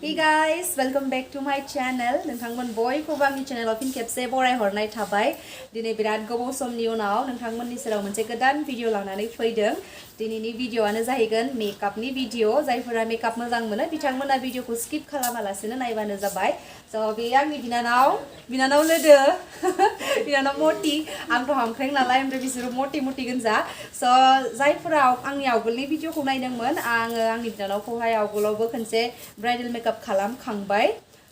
Hey guys, welcome back to my channel. नोंथांमोन बयखौबो आंनि चेनेलाव फिन खेबसे बरायहरनाय थाबाय। दिनै बिराद गोबाव समनि उनाव नोंथांमोननि सेराव मोनसे गोदान भिडिअ लानानै फैदों। दिनैनि भिडिअआनो जाहैगोन मेकआपनि भिडिअ। जायफोरा मेकआप मोजां मोनो बिथांमोना भिडिअखौ स्किप खालामालासेनो नायबानो जाबाय। स' बे आंनि बिनानाव लोदो बिनानाव मति आंथ' हामख्रें नालाय ओमफ्राय बिसोरो मति गोनजा। स' जायफोरा आंनि आवगोलनि भिडिअखौ नायदोंमोन आङो आंनि बिनानावखौहाय आवगोलावबो खनसे ब्राइडल मेकआप खालामखांबाय।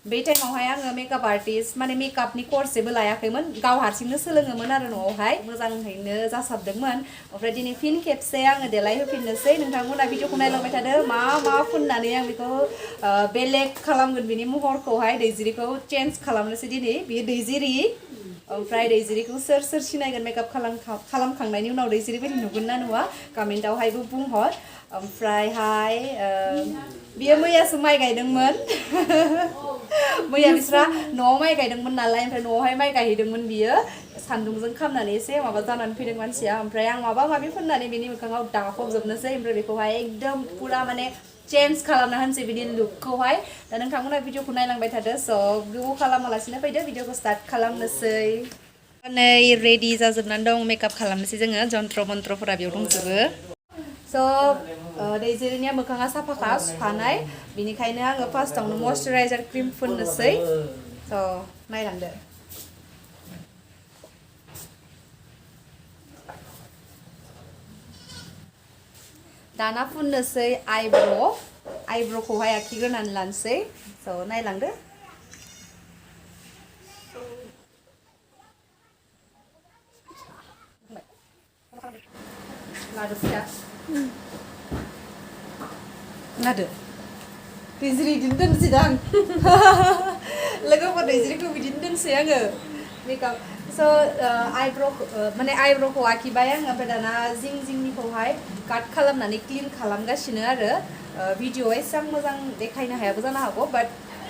बे टाइमावहाय आङो मेकआप आर्टिस्ट माने मेकआपनि कर्सबो लायाखैमोन, गाव हारसिंनो सोलोङोमोन आरो न'आवहाय मोजाङैनो जासाबदोंमोन। ओमफ्राय दिनै फिन खेबसे आङो देलायहोफिननोसै। नोंथांमोना भिडिअखौ नायलांबाय थादो मा फुननानै आं बेखौ बेलेग खालामगोन बिनि महरखौहाय दैजिरिखौ चेन्ज खालामनोसै दिनै। बियो दैजिरि ओमफ्राय दैजिरिखौ सोर सिनायगोन मेकआप खालामखांनायनि उनाव दैजिरि बायदि नुगोन ना नुआ कमेन्टआवहायबो बुंहर। ओमफ्रायहाय बियो मैयासो माइ गायदोंमोन मैया बिस्रा न'आव माइ गायदोंमोन नालाय ओमफ्राय न'आवहाय माइ गायहैदोंमोन बियो सान्दुंजों खामनानै एसे माबा जानानै फैदों मानसिया। ओमफ्राय आं माबा माबि फुननानै बिनि मोखाङाव दाफबजोबनोसै ओमफ्राय बेखौहाय एकदम पुरा माने चेन्ज खालामना होनोसै बिनि लुकखौहाय। दा नोंथांमोना भिडिअखौ नायलांबाय थादो। स' गोबाव खालामालासिनो फैदो भिडिअखौ स्टार्ट खालामनोसै। नै रेडि जाजोबनानै दं, मेकआप खालामनोसै जोङो। जन्त्र मन्त्रफोरा बेयाव दंजोबो। स' दैजिरिनिया मोखाङा साफाखा सुखानाय, बिनिखायनो आङो फार्स्टआवनो मयस्चाराइजार क्रिम फुननोसै। स' नायलांदो। दाना फुननोसै आइब्र'खौहाय आखिग्रोनानै लानोसै। स' नायलांदो। लादो फिसा लादो दैजिरि बिदिनो दोनसै दां लोगोफोर दैजिरिखौ बिदिनो दोनसै आङो मेकआप। स' आइब्र'खौ आखिबाय आङो ओमफ्राय दाना जिंनिखौहाय काट खालामनानै क्लिन खालामगासिनो आरो। भिडिअ'आव एसेबां मोजां देखायनो हायाबो जानो हागौ, बाट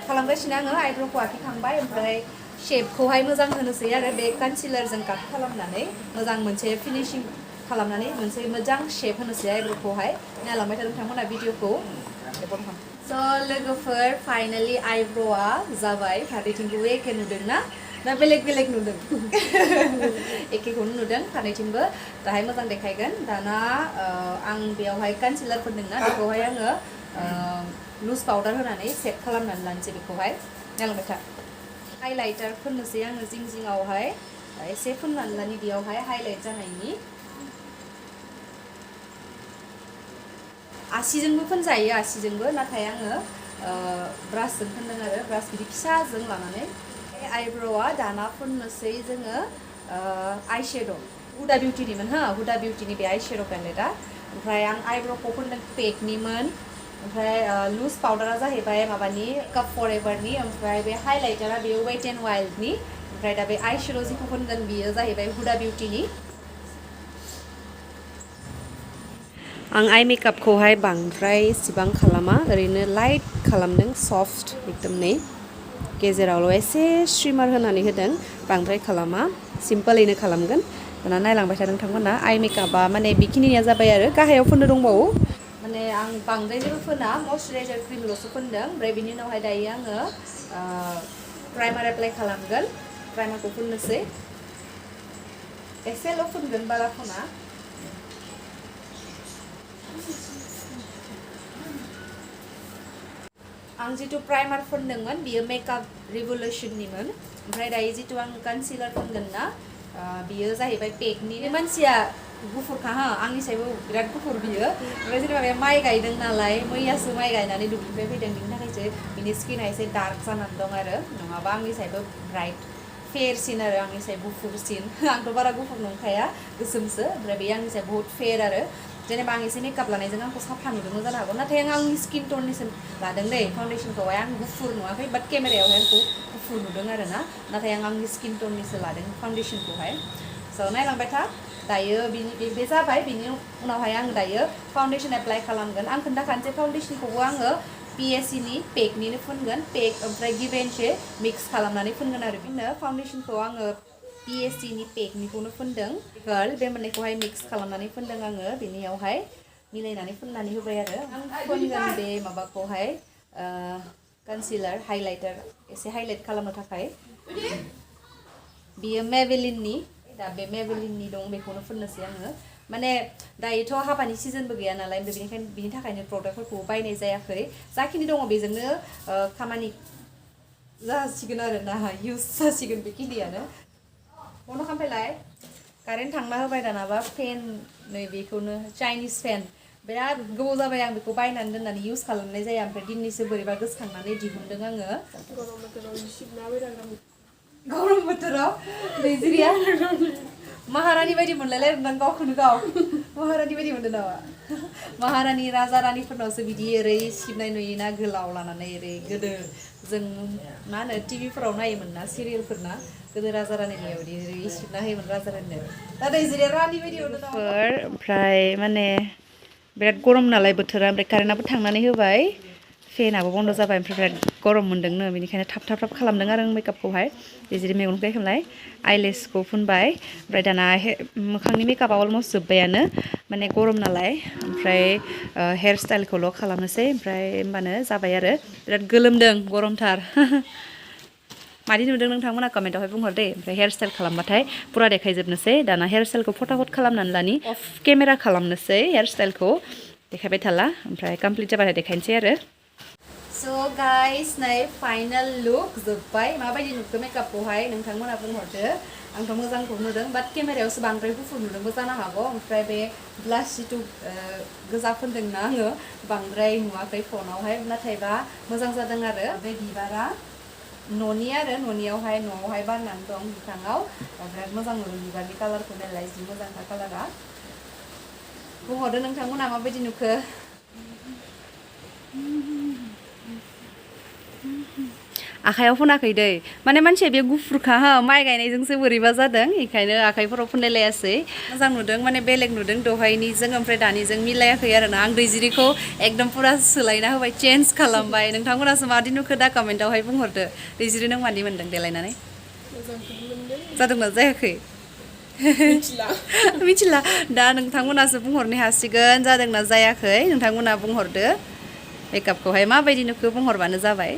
खालामगासिनो आङो। आइब्र'खौ आखिखांबाय ओमफ्राय शेपखौहाय मोजां होनोसै आरो बे कनसिलारजों काट खालामनानै मोजां मोनसे फिनिशिं खालामनानै मोनसे मोजां शेप होनोसै आइब्र'खौहाय। नायलांबाय थादों नोंथांमोना भिडिअखौ। स' लोगोफोर फाइनालि आइब्र'आ जाबाय। फारनैथिंबो एखे नुदों ना बेलेग नुदों एखेखौनो नुदों फारनैथिंबो। दाहाय मोजां देखायगोन। दाना आं बेयावहाय कनसिलार फोनदोंना बेखौहाय आङो लुज पाउडार होनानै सेट खालामनानै लानोसै बेखौहाय। नायलांबाय था। हाइलाइटार फोननोसै आङो जिङावहाय एसे फुननानै लानि बेयावहाय हाइलाइट जानायनि। आसिजोंबो फोनजायो आसिजोंबो, नाथाय आङो ब्रासजों फोनदों आरो ब्रास बिदि फिसाजों लानानै। आइब्र'आ दाना फुननोसै जोङो आइ शेड' हुदा बिउटिनिमोन हुदा बिउटिनि बे आइ शेड' पेलेटआ। ओमफ्राय आं आइब्र'खौ फुनदों पेकनिमोन। ओमफ्राय लुज पाउडारा जाहैबाय माबानि काप फरएभारनि। ओमफ्राय बे हाइलाइटारा बेयो वेट एन्ड वाइल्डनि। ओमफ्राय दा बे आइ शेड' जिखौ फुनगोन बियो जाहैबाय हुदा बिउटिनि। आं आइ मेकआपखौहाय बांद्राय इसिबां खालामा, ओरैनो लाइट खालामदों, सफ्ट एकदम नै गेजेरावल' एसे स्ट्रिमार होनानै होदों, बांद्राय खालामा, सिम्पोलैनो खालामगोन। दाना नायलांबाय थादों नोंथांमोना। आइ मेकआपआ माने बेखिनिया जाबाय आरो गाहायाव फोननो दंबावो। माने आं बांद्राय जेबो फोना, मयस्चाराइजार क्रिमल'सो फोनदों। ओमफ्राय बिनि उनावहाय दायो आङो प्राइमार एप्लाइ खालामगोन। प्राइमारखौ फुननोसै, एसेल' फुनगोन, बारा फुना। आं जितु प्राइमार फुनदोंमोन बियो मेकआप रिभलिउसननिमोन। ओमफ्राय दायो जितु आं कनसिलार फुनगोन ना बियो जाहैबाय पेकनि। बे मानसिया गुफुरखा आंनि सायबो बिराद गुफुर बियो। ओमफ्राय जेनेबा बे माइ गायदों नालाय, मैयासो माइ गायनानै दुब्लिनिफ्राय फैदों, बिनि थाखायसो बिनि स्किना एसे डार्क जानानै दं आरो। नङाबा आंनि सायबो ब्राइट फेरसिन आरो आंनि साय गुफुरसिन। आंथ' बारा गुफुर नंखाया, गोसोमसो। ओमफ्राय बे आंनि साय बहुत फेर आरो। जेनेबा आं एसे मेकआप लानायजों आंखौ साफा नुदोंमोन जानो हागौ, नाथाय आं आंनि स्किन टननिसो लादों दै फाउन्डेसनखौहाय। आं गुफुर नुवाखै, बाट केमेरायावहाय आंखौ गुफुर नुदों आरो ना, नाथाय आं आंनि स्किन टननिसो लादों फाउन्डेसनखौहाय। स' नायलांबाय था। दायो बे जाबाय, बिनि उनावहाय आं दायो फाउन्डेसन एप्लाइ खालामगोन। आं खोन्थाखानोसै फाउन्डेसनखौबो आङो पिएससिनि पेकनिनो फुनगोन। पेक ओमफ्राय गिभेन्सि मिक्स खालामनानै फुनगोन आरो। बिदिनो फाउन्डेसनखौ आङो पिएससिनि पेकनिखौनो फुनदों। गार्ल बे मोननैखौहाय मिक्स खालामनानै फुनदों आङो। बेनियावहाय मिलायनानै फुननानै होबाय आरो। आं फुनगोन बे माबाखौहाय कन्सिलार हाइलाइटार एसे हाइलाइट खालामनो थाखाय बियो मेबेलिननि दा बे मेबेलिननि दं बेखौनो फुननोसै आङो माने दायोथ' हाबानि सिजनबो गैया नालाय ओमफ्राय बेनिखायनो बिनि थाखायनो प्रडाक्टफोरखौ बायनाय जायाखै जाखिनि दङ बेजोंनो खामानि जासिगोन आरो ना इउज जासिगोन बेखिनियानो बन्द' खालामफैलाय कारेन्ट थांना होबाय दानाबा फेन नै बेखौनो चाइनिस फेन बिराद गोबाव जाबाय आं बेखौ बायनानै दोननानै इउज खालामनाय जाया ओमफ्राय दिनैसो बोरैबा गोसोखांनानै दिहुनदों आङो गरम बोथोराव दैजिरिया महारानी बायदि मोनलायलायदों गावखौनो गाव महारानी बायदि मोनदों नामा महारानी राजा रानिफोरनावसो बिदि ओरै सिबनाय नुयोना गोलाव लानानै ओरै गोदो जों मा होनो टिभिफोराव नायोमोन ना सिरियेलफोरना गोदो राजा रानिनियाव बिदि ओरै सिबना होयोमोन राजा रानिनो दा दैजिरिया रानि बायदि मोनदों ओमफ्राय माने बिराद गरम नालाय बोथोरा ओमफ्राय कारेन्टआबो थांनानै होबाय फेनाबो बन्द' जाबाय ओमफ्राय बिराद गरम मोनदोंनो बेनिखायनो थाब थाब थाब खालामदों आरो आं मेकआपखौहाय दैजिरि मेगन खालामलाय आइलेसखौ फुनबाय ओमफ्राय दाना मोखांनि मेकआपआ अलमस्ट जोब्बायानो माने गरम नालाय ओमफ्राय हेयार स्टाइलखौल' खालामनोसै ओमफ्राय होमबानो जाबाय आरो बिराद गोलोमदों गरमथार मादि नुदों नोंथांमोना कमेन्टआवहाय बुंहर दे ओमफ्राय हेयार स्टाइल खालामबाथाय पुरा देखायजोबनोसै दाना हेयार स्टाइलखौ फटाफट खालामनानै लानि अफ केमेरा खालामनोसै हेयार स्टाइलखौ देखायबाय थाला ओमफ्राय कमप्लिट जाबाथाय देखायनोसै आरो स' गाइस नै फाइनाल लुक जोब्बाय माबायदि नुखो मेकआपखौहाय नोंथांमोना बुंहरदो आंथ' मोजांखौ नुदों बाट केमेरायावसो बांद्राय गुफुर नुदोंबो जानो हागौ ओमफ्राय बे ब्लास जिथु गोजा फोनदोंना आङो बांद्राय नुवाखै फनावहाय नाथायबा मोजां जादों आरो बे बिबारा न'नि आरो न'आवहाय बारनानै दं बिफाङाव बिराद मोजां नुदों बिबारनि कालारखौ नायलाय जि मोजांखा कालारा बुंहरदो नोंथांमोना माबायदि नुखो आखायाव फुनाखै दै माने मानसिया बे गुफुरखा हा माइ गायनायजोंसो बोरैबा जादों बेखायनो आखाइफोराव फुनलायलायासै मोजां नुदों माने बेलेग नुदों दहायनिजों ओमफ्राय दानिजों मिलायाखै आरोना आं दैजिरिखौ एकदम पुरा सोलायना होबाय चेन्ज खालामबाय नोंथांमोनासो मादि नुखो दा कमेन्टआवहाय बुंहरदो दैजिरि नों मादि मोन्दों देलायनानै जादोंना जायाखै मिथिला दा नोंथांमोनासो बुंहरनो हासिगोन जादोंना जायाखै नोंथांमोना बुंहरदो मेकआपखौहाय माबायदि नुखो बुंहरबानो जाबाय